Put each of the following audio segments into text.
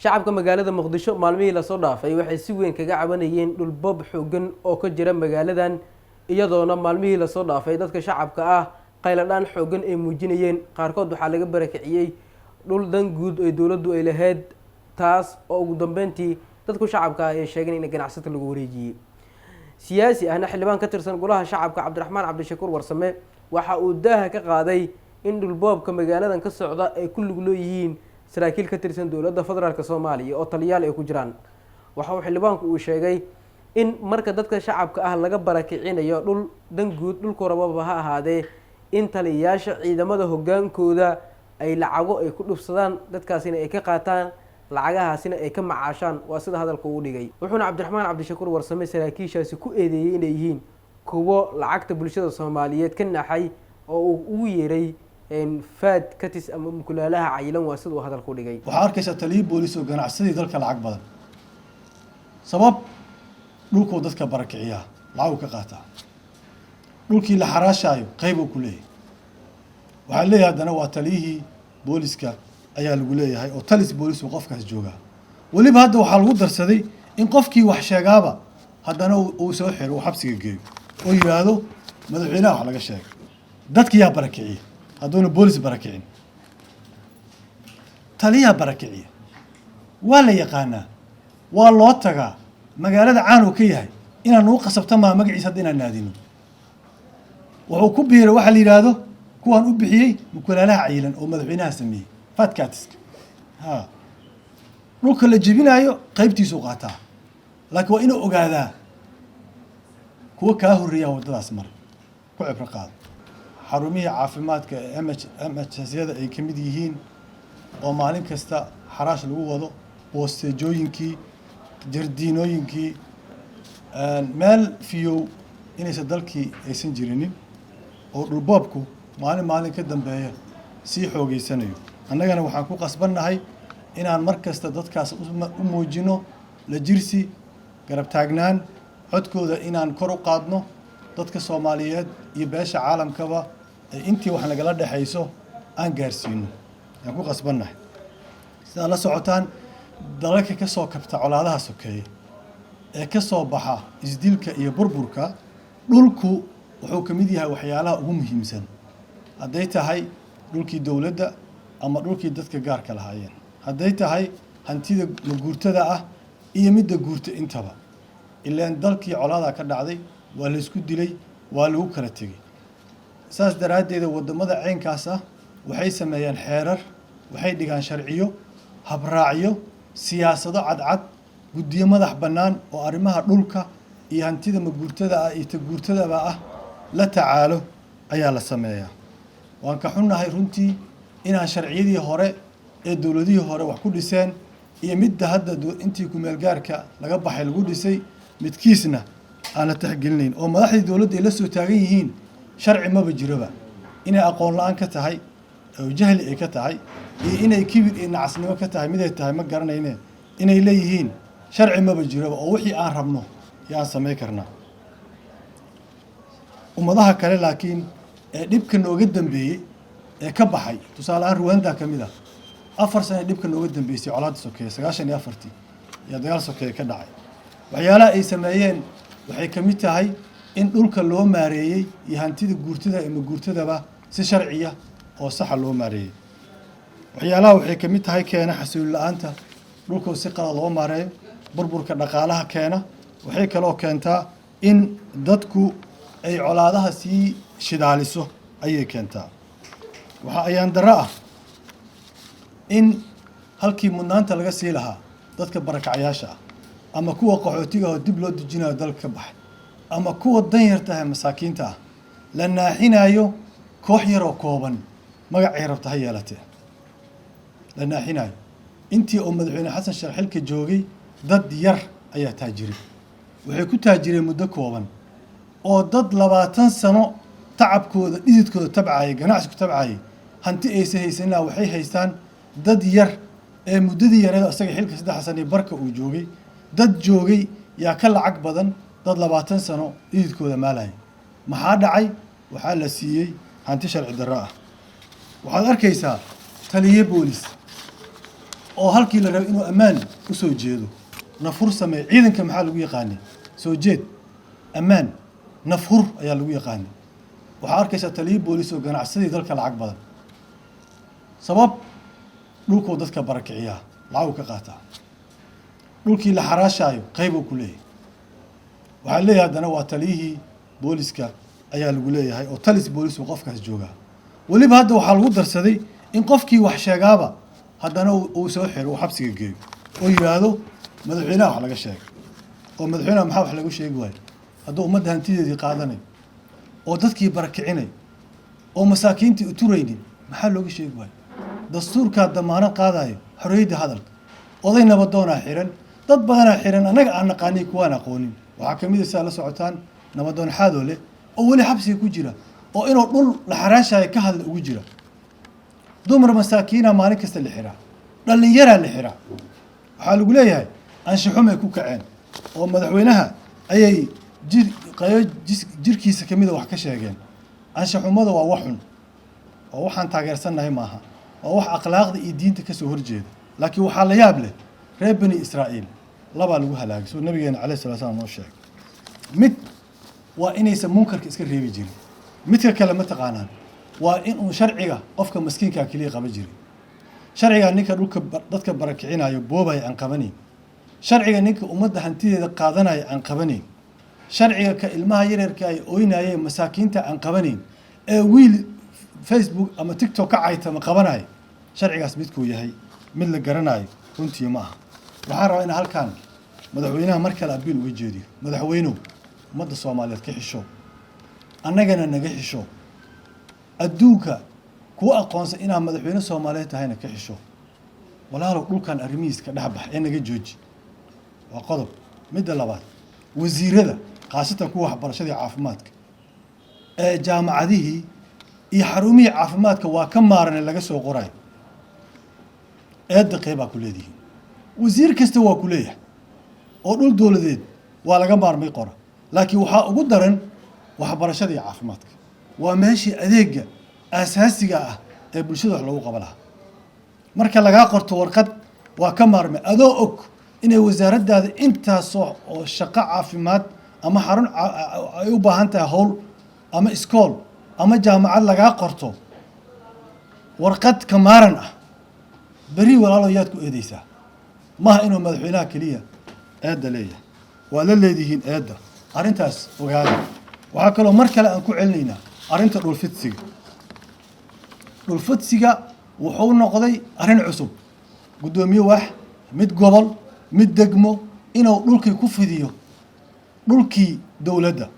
Shacabka magaalada Muqdisho maalmihii lasoo dhaafay waxay si weyn kaga cabanayeen dhulboob xoogan oo ka jira magaaladan, iyadoona maalmihii lasoo dhaafay dadka shacabka ah qayladhaan xoogan ay muujinayeen. Qaarkood waxaa laga barakiciyey dhul dan guud ee dowladdu ay lahayd, taas oo ugu dambeyntii dadku shacabka ah ay sheegeen in ganacsata lagu wareejiyey. Siyaasi ahna xildhibaan ka tirsan Golaha Shacabka, Cabdiraxmaan Cabdishakuur Warsame, waxa uu daaha ka qaaday in dhulboobka magaaladan ka socda ay ku lug leeyihiin saraakiil ka tirsan Dowladda Federaalka Soomaaliya oo taliyaal ay ku jiraan. Waxa uu xildhibaanku uu sheegay in marka dadka shacabka ah laga barakicinayo dhul dan guud, dhulku rababa ha ahaadee, in taliyayaasha ciidamada hogaankooda ay lacago ay ku dhufsadaan, dadkaasina ay ka qaataan, lacagahaasina ay ka macaashaan, waa sida hadalka uu dhigay. Wuxuuna Cabdiraxmaan Cabdishakuur Warsame saraakiishaasi ku eedeeyey inay yihiin kuwo lacagta bulshada Soomaaliyeed ka naxay oo uu ugu yeeray fat cats ama mukulaalaha cayilan, waa sida uu hadalka u dhigay. Waxaa arkaysaa taliyo boolis oo ganacsadii dalka lacag badan. Sabab dhulkuu dadka barakiciyaa, lacaguu ka qaataa. Dhulkii la xaraashaayo qaybuu ku leeyahay. Waxaa leeyahay haddana waa taliyihii booliska ayaa lagu leeyahay, oo talis boolis uu qofkaas joogaa. Weliba hadda waxaa lagu darsaday in qofkii wax sheegaaba haddana uu soo xiro, uu xabsiga geeyo oo yidhaahdo madaxweynaha wax laga sheegay. Dadki yaa barakiciya hadduuna boolis barakicin? Taliyaa barakiciya, waa la yaqaanaa, waa loo tagaa. Magaalada caan uu ka yahay inaan nugu qasabta maa magaciisa hadda inaan naadino. Wuxuu ku biiray waxaa la yidhaahdo kuwaan u bixiyey mukulaalaha cayilan oo madaxweynaha sameeyey, fat cats-ka. Ha dhulka la jebinaayo qaybtiisuu qaataa, laakiin waa inuu ogaadaa kuwa kaa horreeyaa waddadaas maray, ku cibro qaado. Xarumihii caafimaadka ee MH MHS-yada ay ka mid yihiin oo maalin kasta xaraash lagu wado, boosteejooyinkii, jardiinooyinkii, meel fiyow inaysan dalkii aysan jirinin oo dhulboobku maalin maalin ka dambeeya sii xoogeysanayo. Annagana waxaan ku qasbannahay inaan mar kasta dadkaas u muujino la jirsi, garab taagnaan, codkooda inaan kor u qaadno, dadka Soomaaliyeed iyo beesha caalamkaba ay intii wax nagala dhexayso aan gaarsiino ayaan ku qasbannahay. Sidaad la socotaan, dalalka ka soo kabta colaadaha sokeeye ee ka soo baxa isdilka iyo burburka, dhulku wuxuu ka mid yahay waxyaalaha ugu muhiimsan, hadday tahay dhulkii dowladda ama dhulkii dadka gaarka lahaayeen, hadday tahay hantida maguurtada ah iyo midda guurta intaba. Ilaan dalkii colaadaa ka dhacday, waa laysku dilay, waa lagu kala tegey. Saas daraaddeeda waddamada ceynkaas ah waxay sameeyaan xeerar, waxay dhigaan sharciyo, habraacyo, siyaasado cadcad, guddiyo madax bannaan oo arrimaha dhulka iyo hantida maguurtada ah iyo ta guurtadaba ah la tacaalo ayaa la sameeyaa. Waan ka xunnahay runtii inaan sharciyadii hore ee dowladihii hore wax ku dhiseen iyo midda hadda intii kumeel gaarka laga baxay lagu dhisay midkiisna aan la tixgelinayn, oo madaxdii dowladda ay la soo taagan yihiin sharci maba jiroba. Inay aqoon la-aan ka tahay oo jahli ay ka tahay iyo inay kibir iyo nacasnimo ka tahay miday tahay ma garanayne, inay leeyihiin sharci maba jiroba oo wixii aan rabno yaan samayn karnaa. Ummadaha kale laakiin ee dhibka nooga dambeeyey ee ka baxay, tusaale ahaan Ruwanda ka mid ah, 4 sane dhibka nooga dambeysay colaadda sokeeye, 94-tii iyo dagaal sokeeye ka dhacay, waxyaalaha ay sameeyeen waxay ka mid tahay in dhulka loo maareeyey iyo hantida guurtada ama guurtadaba si sharciya oo saxa loo maareeyey. Waxyaalaha waxay ka mid tahay keena xasilooni la-aanta dhulkoo si qalad loo maareeyo, burburka dhaqaalaha keena. Waxay kaloo keentaa in dadku ay colaadaha sii shidaaliso ayay keentaa. Waxaa ayaan darro ah in halkii mudnaanta laga sii lahaa dadka barakacyaasha ah ama kuwa qaxootiga oo dib loo dejinayo dalka ka baxay ama kuwa danyarta ah ee masaakiinta ah la naaxinayo, koox yaroo kooban magacay rabta ha yeelatee la naaxinayo. Intii oo madaxweyne Xasan Sheekh xilka joogay, dad yar ayaa taajiray. Waxay ku taajireen muddo kooban oo dad 20 sano tacabkooda, dhididkooda tabcayay, ganacsi ku tabcayay, hanti aysa haysanaa waxay haystaan dad yar ee muddadii yareed isaga xilka 3 sano iyo barka uu joogay dad joogay yaa ka lacag badan dad 20 sano dhididkooda maalaya. Maxaa dhacay? Waxaa la siiyey hanti sharci darro ah. Waxaad arkaysaa taliye boolis Oo halkii la rabay inuu ammaan u soo jeedo, nafhur sameeyo. Ciidanka maxaa lagu yaqaanay? Soo jeed, ammaan, nafhur ayaa lagu yaqaanay. Waxaa arkaysaa taliyo booliis oo ganacsadii dalka lacag badan. Sabab dhulkuu dadka barakiciyaa, lacag ka qaataa, dhulkii la xaraashaayo qaybuu ku leeyahay. Waxaa leeyahay haddana waa taliyihii booliska ayaa lagu leeyahay, oo talis boolis uu qofkaas joogaa. Weliba hadda waxaa lagu darsaday in qofkii wax sheegaaba haddana uu soo xiro, uu xabsiga geeyo, oo yidhaahdo madaxweynaha wax laga sheegay. Oo madaxweynaha maxaa wax lagu sheegi waayo hadduu ummadda hantideedii qaadanayo oo dadkii barakicinayo oo masaakiintii uturaynin? Maxaa looga sheegi waayo? Dastuurkaa damaanad qaadayo xorriyadda hadalka. Oday nabadoonaa xiran, dad badanaa xiran, annaga aan naqaanay, kuwaan aqoonin. Waxaa kamid a, sidaa la socotaan, nabadoon Xaadoole oo weli xabsiga ku jira, oo inuu dhul la xaraashayo ka hadla ugu jira. Dumar masaakiina maalin kasta la xiraa, dhallinyaraa la xiraa. Waxaa lagu leeyahay anshaxumay ku kaceen oo madaxweynaha ayay jir qaybo jirkiisa kamida wax ka sheegeen. Anshaxumada waa wax xun oo waxaan taageersannahay maaha, waa wax akhlaaqda iyo diinta kasoo horjeeda. Laakiin waxaa la yaab leh, reer Bani Israa'iil labaa lagu halaagay, suu nabigeena alayh sala slam noo sheegay. Mid waa inaysan munkarka iska reebi jirin. Midka kale ma taqaanaan? Waa in uu sharciga qofka maskiinkaa keliya qaba jiray. Sharciga ninka dhulka dadka barakicinayo, boobaya aan qabanayn, sharciga ninka ummadda hantideeda qaadanaya aan qabanayn, sharciga ka ilmaha yaryarka ay ooynayeen masaakiinta aan qabanayn, ee wiil Facebook ama TikTok ka caytama qabanayo, sharcigaas midkuu yahay mid la garanayo runtii ma aha. Waxaan rabaa in halkan madaxweynaha mar kale appeal uga jeediyo. Madaxweynow, ummadda Soomaaliyeed ka xisho, annagana naga xisho, adduunka kuwa aqoonsan inaad madaxweyne Soomaaliyeed tahayna ka xisho. Walaalow, dhulkan arrimihiis ka dhex bax ee naga jooji. Waa qodob. Midda labaad, wasiirada, khaasatan kuwa waxbarashada iyo caafimaadka, ee jaamacadihii iyo xarumihii caafimaadka waa ka maarane laga soo qorayo, eedda qeybaa ku leedihiin. Wasiir kasta waa ku leeyahay oo dhul dowladeed waa laga maarmay qora, laakiin waxaa ugu daran waxbarashada iyo caafimaadka. Waa meeshii adeega aasaasiga ah ee bulshada wax loogu qaba lahaa. Marka lagaa qorto warqad waa ka maarmay, adoo og inay wasaaraddaada intaasoo oo shaqo caafimaad ama xarun ay u baahan tahay, howl ama iskool ama jaamacad, lagaa qorto warqad ka maaran ah, beri walaalo yaad ku eedeysaa? Maaha inuu madaxweynaha keliya eedda leeyahay, waa la leedihiin eedda. Arrintaas ogaada. Waxaa kaloo mar kale aan ku celinaynaa arrinta dhulfidsiga. Dhulfidsiga wuxuu noqday arrin cusub. Guddoomiye waax, mid gobol, mid degmo, inuu dhulkii ku fidiyo, dhulkii dowladda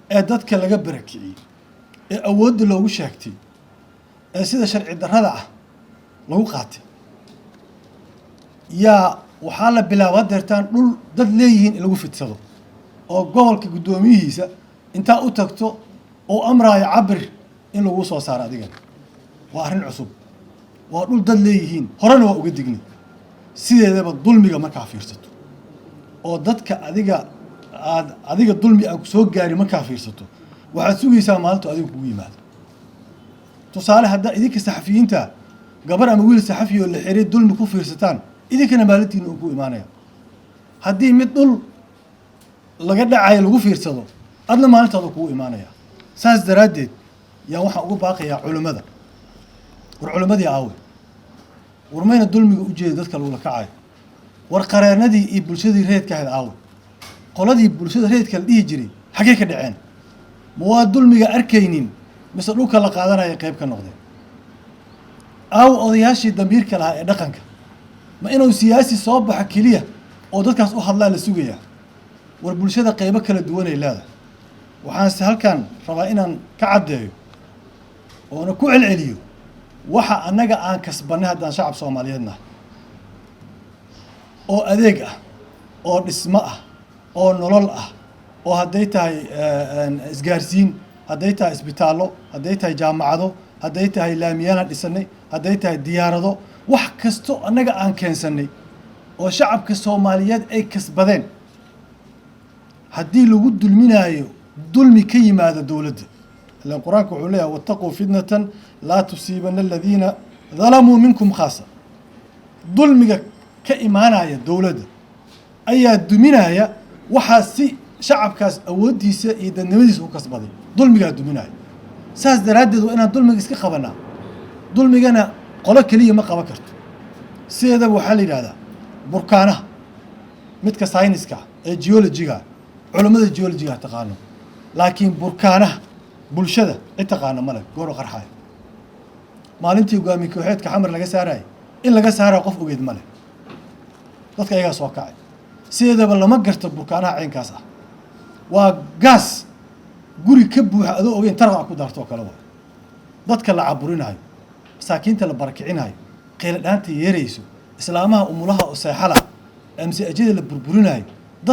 ee dadka laga barakiciyey, ee awoodda loogu sheegtay, ee sida sharci darrada ah lagu qaatay, yaa waxaa la bilaaba deertaan dhul dad leeyihiin in lagu fidsado, oo gobolka guddoomiyihiisa intaa u tagto oo amraayo cabir in lagu soo saaro adigana. Waa arrin cusub, waa dhul dad leeyihiin. Horena waa uga dignay. Sideedaba dulmiga markaa fiirsato oo dadka adiga aad adiga dulmi aan ku soo gaarin markaa fiirsato, waxaad sugaysaa maalintu adiga kugu yimaado. Tusaale, haddaa idinka saxafiyiinta gabar ama wiil saxafi oo la xiray dulmi ku fiirsataan, idinkana maalintiina uu ku imaanaya. Haddii mid dhul laga dhacayo lagu fiirsado, adna maalintaada kugu imaanaya. Saas daraaddeed yaa waxaan ugu baaqayaa culimmada. War culimmadii aawe? War mayna dulmiga u jeeda dadka lagula kacayo? War qareernadii iyo bulshadii reedka ahayd aawe? Qoladii bulshada reedka la dhihi jiray xaggee ka dhaceen? Ma waa dulmiga arkaynin mise dhulka la qaadanaya qayb ka noqdeen? Aawe odayaashii damiirka lahaa ee dhaqanka? Ma inuu siyaasi soo baxo keliya oo dadkaas u hadlaa la sugayaa? War bulshada qaybo kala duwanay leedahay. Waxaanse halkan rabaa inaan ka caddeeyo oona ku celceliyo waxa annaga aan kasbannay haddaan shacab Soomaaliyeed nahay, oo adeeg ah, oo dhismo ah, oo nolol ah, oo hadday tahay isgaarsiin, hadday tahay isbitaallo, hadday tahay jaamacado, hadday tahay laamiyaalaan dhisanay, hadday tahay diyaarado, wax kasto annaga aan keensannay oo shacabka Soomaaliyeed ay kasbadeen, haddii lagu dulminaayo dulmi ka yimaada dowladda, ilan Qur-aanka wuxuu leeyahay: "واتقوا فتنة لا تصيبن الذين ظلموا منكم خاصة." Dulmiga ka imaanaya dowladda ayaa duminaya waxaa si shacabkaas awooddiisa iyo dadnimadiisa ku kasbaday. Dulmigaa duminaya. Saas daraaddeed waa inaan dulmiga iska qabanaa. Dulmigana qolo keliya ma qaban karto. Sideedaba waxaa la yidhahdaa burkaanaha, midka sayniska ee geologiga, culummada geologiga taqaano, laakiin burkaanaha bulshada cid taqaano male goor u qarxayo. Maalintii hogaamiye kooxeedka Xamar laga saarayay, in laga saaraya qof ogeed male, dadka ayagaa soo kacay. Sideedaba lama garto burkaanaha caynkaas ah. Waa gaas guri ka buuxa adoo ogeyn taraqa ku daarto oo kale. Waa dadka la caburinayo, masaakiinta la barakicinayo, qaylo dhaanta yeerayso, islaamaha umulaha oo seexala, amse ajada la burburinayo.